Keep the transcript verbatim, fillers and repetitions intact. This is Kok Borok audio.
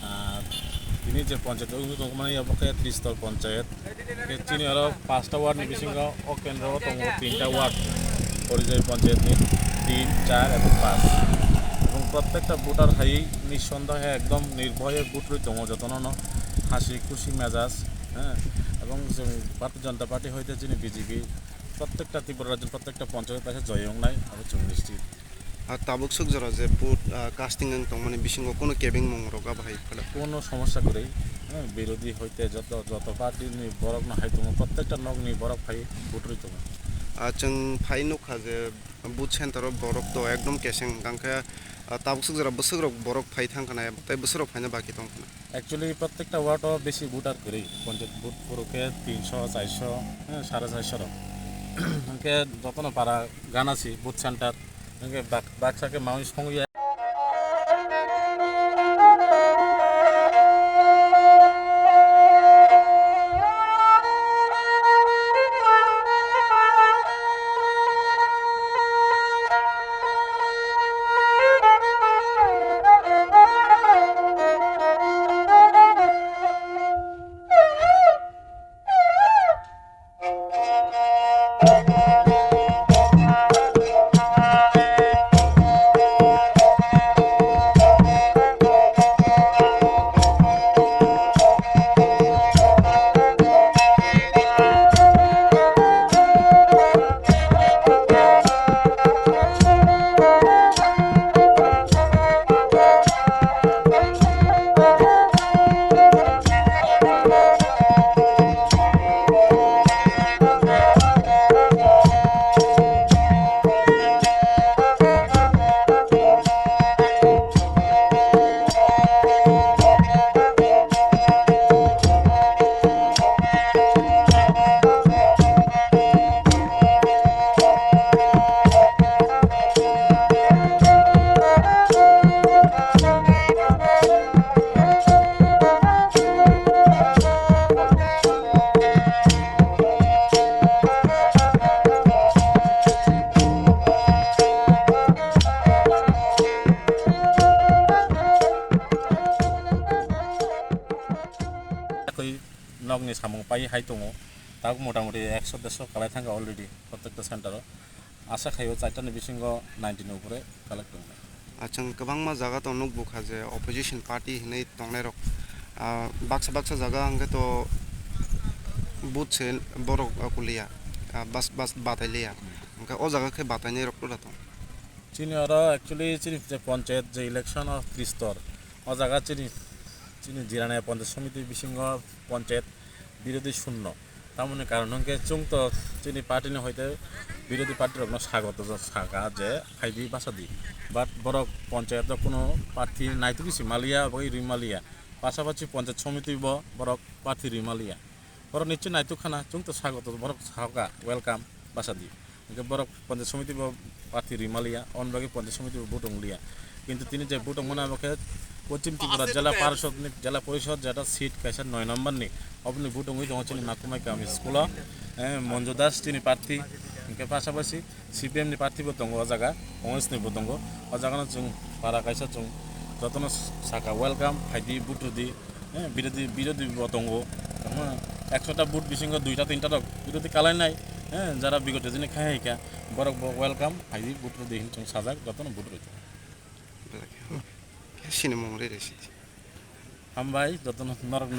Ah, tini je panchayat wngwi tongmani abo khe Tristor panchayat. Khe chini oro pasta ward ni bisingo o kendro o tongo tinta ward, Porijai panchayat ni tin, char ebong pas. Ebong prottekta voter hai ni sonda hai ekdom nirbhoye vote rwi tongo jotono no hasi khusi mejaj, eh, ebong chwng Bharatiya Janata Party hoite chini B J P prottekta Tripura rajyo prottekta panchayat kaisa joy wngnai abo chwng nischit. Ah, tabuk swk jora je vote, ah, casting wng tongmani bisingo kunu kebengmung rok abo hai phala? Kunu somosya kwrwi, eh, birodhi hoite joto, joto party ni borok no hai tongo, prottekta nok ni borok phai vote rwi tongo. Ah, chwng phai nukha je booth center o borok to ekdom keseng, hwnkhe, ah, tabuk swk jora bwswk rok borok phai thang khna, tei bwswk rok phaina baki tong khna. Actually, prottekta ward o besi voter kwrwi, panchayat vote phuru khe tinso, charso, eh, sare charso rok. Hwnkhe jotono para gana si booth center, hwnkhe bak-, baksa khe maui songwi ya. Tei nokni samung pai hai tongo, tabuk motamoti ekso derso kalai thangkha already prottekta center o. Asa khaio charta ni bisingo ninety ni upore collect tongnai. Ah, chwng kwbangma jaga to nukbukha je opposition party hinwi tongnairok, ah, baksa baksa jaga hwnkhe to booth se borok, ah, kuliya, ah, bas, bas batai liya. Hwnkhe o jaga khe batainairok tula tong. Chini oro actually chini je panchayat je election o Tristor, o jaga chini, chini Jirania Panchayat Samiti bisingo panchayat birodhi shunno. Tamoni karon hwnkhe chwng to chini party ni hoite birodhi party rokno sagoto saka je phaidi bachadi. But borok panchayat o kuno party naitukgwi si maliya, abo rwi maliya. Pasapasi panchayat samiti bo borok party rwi maliya. Borok nichwi naituk khana, chwng to sagoto borok sahoka, welcome, bachadi. Hwnkhe borok panchayat samiti bo party rwi maliya, on bagwi panchayat samiti bo vote wngliya. Kintu tini je vote wngmani abo khe Poschim Tripura Jela Parishad ni, Jela Parishad jeta seat kaisa noi number ni, oboni vote wngwi tongo chini Makumai Kami school o, eh, Monju Das chini party, hwnkhe pasapasi C P M ni party bo tongo o jaga, Congress ni bo tongo, o jaga no chwng para kaisa chwng jotono saka welcome, phaidi vote rwdi. Eh, birodhi, birodhi bo tongo. Tamo ekshota vote bisingo duita tinta rok birodhi kalainai. Eh, jara bigoto jini khai hai kha, borok bo welcome, phaidi vote rwdi hin chwng sajak, jotono vote rwdi. Sini mung rwi rwi si. Hambai, jotono norok